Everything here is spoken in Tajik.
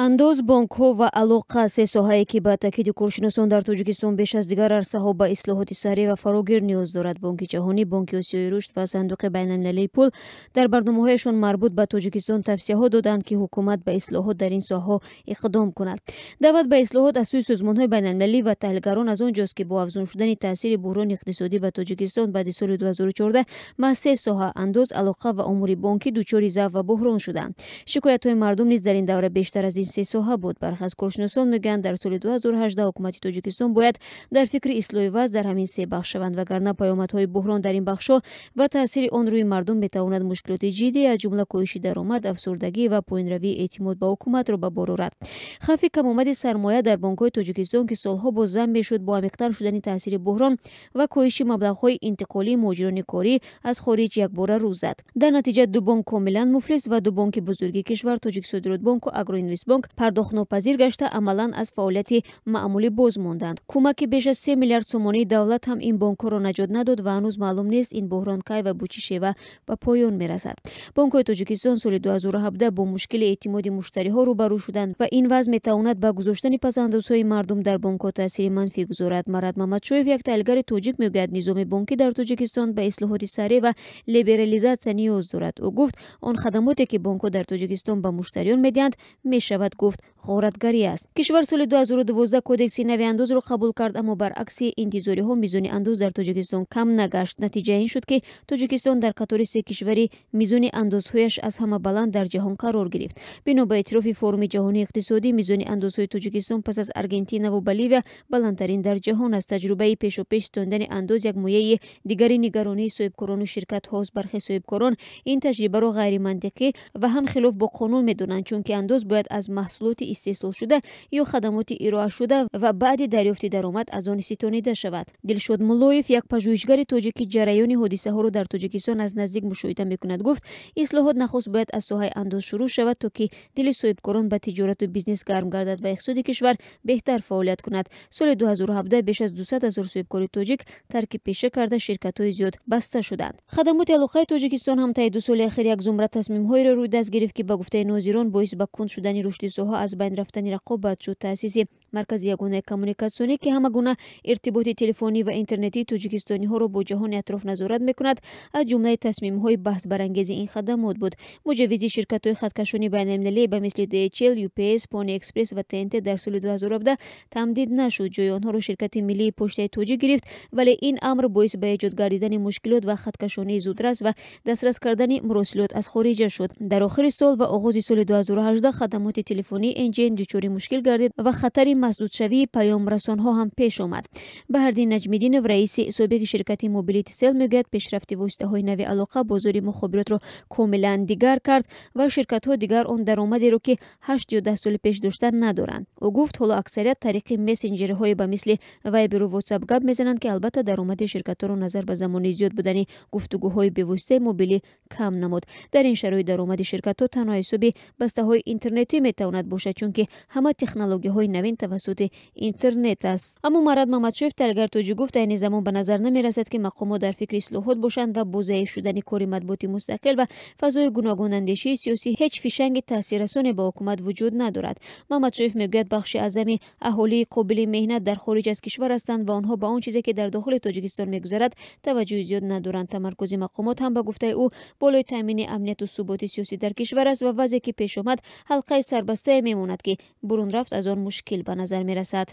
Андоз, бонкҳо ва алоқа — се соҳае, ки ба таъкиди коршиносон дар Тоҷикистон беш аз дигар арсаҳо ба ислоҳоти сареъ ва фарогир ниёз дорад. Бонки Ҷаҳонӣ, Бонки Осиёи Рушд ва Сандуқи байналмилалии пул дар барномаҳояшон марбут ба Тоҷикистон тавсияҳо доданд, ки ҳукумат ба ислоҳот дар ин соҳаҳо иқдом кунад. Даъват ба ислоҳот аз сӯи созмонҳои байналмилалӣ ва таҳлилгарон аз он ҷост, ки бо афзун шудани таъсири буҳрони иқтисодӣ ба Тоҷикистон баъди соли 2014 маҳз се соҳа — андоз, алоқа ва умури бонкӣ — дучори заъф ва буҳрон шуданд. Шикоятҳои мардум низ дар ин давра бештар аз ин се соҳа буд. Бархе аз коршиносон мегӯянд, дар соли 2018 ҳукумати Тоҷикистон бояд дар фикри ислоҳи вазъ дар ҳамин се бахш шаванд, вагарна паёмадҳои буҳрон дар ин бахшҳо ва таъсири он рӯи мардум метавонад мушкилоти ҷиддӣ, аз ҷумла коҳиши даромад, афсурдагӣ ва поёнравии эътимод ба ҳукуматро ба бор орад. Хавфи камомади сармоя дар бонкҳои Тоҷикистон, ки солҳо боз зам мешуд, бо амиқтар шудани таъсири буҳрон ва коҳиши маблағҳои интиқолии муҳоҷирони корӣ аз хориҷ, якбора рӯ зад. Дар натиҷа ду бонк комилан муфлис ва ду бонки бузурги кишвар, Тоҷиксодиротбонку Агроинвестбонк, пардохтнопазир гашта, амалан аз фаъолияти маъмулӣ боз монданд. Кӯмаки беш аз 3 миллиард сомонии давлат ҳам ин бонкҳоро наҷот надод ва ҳанӯз маълум нест, ин буҳрон кай ва бо чӣ шева ба поён мерасад. Бонкҳои Тоҷикистон соли 2017 бо мушкили эътимоди муштариҳо рӯбарӯ шуданд ва ин вазъ метавонад ба гузоштани пасандозҳои мардум дар бонкҳо таъсири манфӣ гузорад. Марат Мамадшоев, як таҳлилгари тоҷик, мегӯяд, низоми бонкӣ дар Тоҷикистон ба ислоҳоти сареъ ва либерализатсия ниёз дорад. Ӯ гуфт, он хадамоте, ки бонкҳо дар Тоҷикистон ба муштариён медиҳанд, мешавад гуфт, ғоратгарӣ аст. Кишвар соли 2012 кодекси нави андозро қабул кард, аммо баръакси интизориҳо мизони андоз дар Тоҷикистон кам нагашт. Натиҷа ин шуд, ки Тоҷикистон дар қатори се кишвари мизони андозҳояш аз ҳама баланд дар ҷаҳон қарор гирифт. Бино ба эътирофи Форуми ҷаҳонии иқтисодӣ, мизони андозҳои Тоҷикистон пас аз Аргентинаву Боливия баландтарин дар ҷаҳон аст. Таҷрибаи пешопеш ситондани андоз як мояи дигари нигаронии соҳибкорону ширкатҳост. Бархе соҳибкорон ин таҷрибаро ғайримантиқӣ ва ҳам хилоф бо қонун медонанд, чунки андоз бояд аз маҳсулоти истеҳсолшуда ё хадамоти ироашуда ва баъди дарёфти даромад аз он ситонида шавад. Дилшод Муллоев, як пажӯҳишгари тоҷик, ки ҷараёни ҳодисаҳоро дар Тоҷикистон аз наздик мушоҳида мекунад, гуфт, ислоҳот нахуст бояд аз соҳаи андоз шурӯъ шавад, то ки дили соҳибкорон ба тиҷорату бизнес гарм гардад ва иқтисоди кишвар беҳтар фаъолият кунад. Соли 2017 беш аз 200 ҳазор соҳибкори тоҷик тарки пеша карда, ширкатҳои зиёд баста шуданд. Хадамоти алоқаи Тоҷикистон ҳам таи 2 соли ахир як зумра тасмимҳоеро рӯй даст гирифт, ки ба гуфтаи нозирон боис ба кунд шудани рушди соҳа, аз байн рафтани рақобат шуд. Таъсиси маркази ягонаи коммуникатсионӣ, ки ҳама гуна иртиботи телефонӣ ва интернетии тоҷикистониҳоро бо ҷаҳони атроф назорат мекунад, аз ҷумлаи тасмимҳои баҳсбарангези ин хадамот буд. Муҷаввизи ширкатҳои хаткашони байналмилалӣ ба мисли DHL, UPS, Pony Express ва TNT дар соли 2017 тамдид нашуд. Ҷои онҳоро ширкати миллии Почтаи Тоҷик гирифт, вале ин амр боис ба эҷод гардидани мушкилот ва хаткашонии зудрас ва дастрас кардани муросилот аз хориҷа шуд. Дар охири сол ва оғози соли 2018 хадамоти телефонии NGN дучори мушкил гардид ва хатари масдудшавии паёмрасонҳо ҳам пеш омад. Баҳрдин Наҷмиддинов, раиси собиқи ширкати мобилии Тисел, мегӯяд, пешрафти воситаҳои нави алоқа бозори мухобиротро комилан дигар кард ва ширкатҳо дигар он даромадеро, ки 8 ё 10 соли пеш доштанд, надоранд. Ӯ гуфт, ҳоло аксарият тариқи мессенҷерҳое ба мисли Вайберу Ватсап гап мезананд, ки албатта даромади ширкатҳоро назар ба замони зиёд будани гуфтугӯҳои бевоситаи мобилӣ кам намуд. Дар ин шароит даромади ширкатҳо танҳо ҳисоби бастаҳои интернетӣ метавонад бошад, чунки ҳама технологияҳои навин тавассути интернет аст. Аммо Марат Мамадшоев, таҳлилгари тоҷик, гуфт, айни замон ба назар намерасад, ки мақомот дар фикри ислоҳот бошанд ва бо заиф шудани кори матбуоти мустақил ва фазои гуногунандешии сиёсӣ ҳеҷ фишанги таъсиррасоне ба ҳукумат вуҷуд надорад. Мамадшоев мегӯяд, бахши аъзами аҳолии қобили меҳнат дар хориҷ аз кишвар ҳастанд ва онҳо ба он чизе, ки дар дохили Тоҷикистон мегузарад, таваҷҷӯҳи зиёд надоранд. Тамаркузи мақомот ҳам, ба гуфтаи ӯ, болои таъмини амнияту суботи сиёсӣ дар кишвар аст ва вазъе, ки пеш омад, ҳалқаи сарбастае мемонад, ки бурунрафт аз он мушкил ба назар мерасад.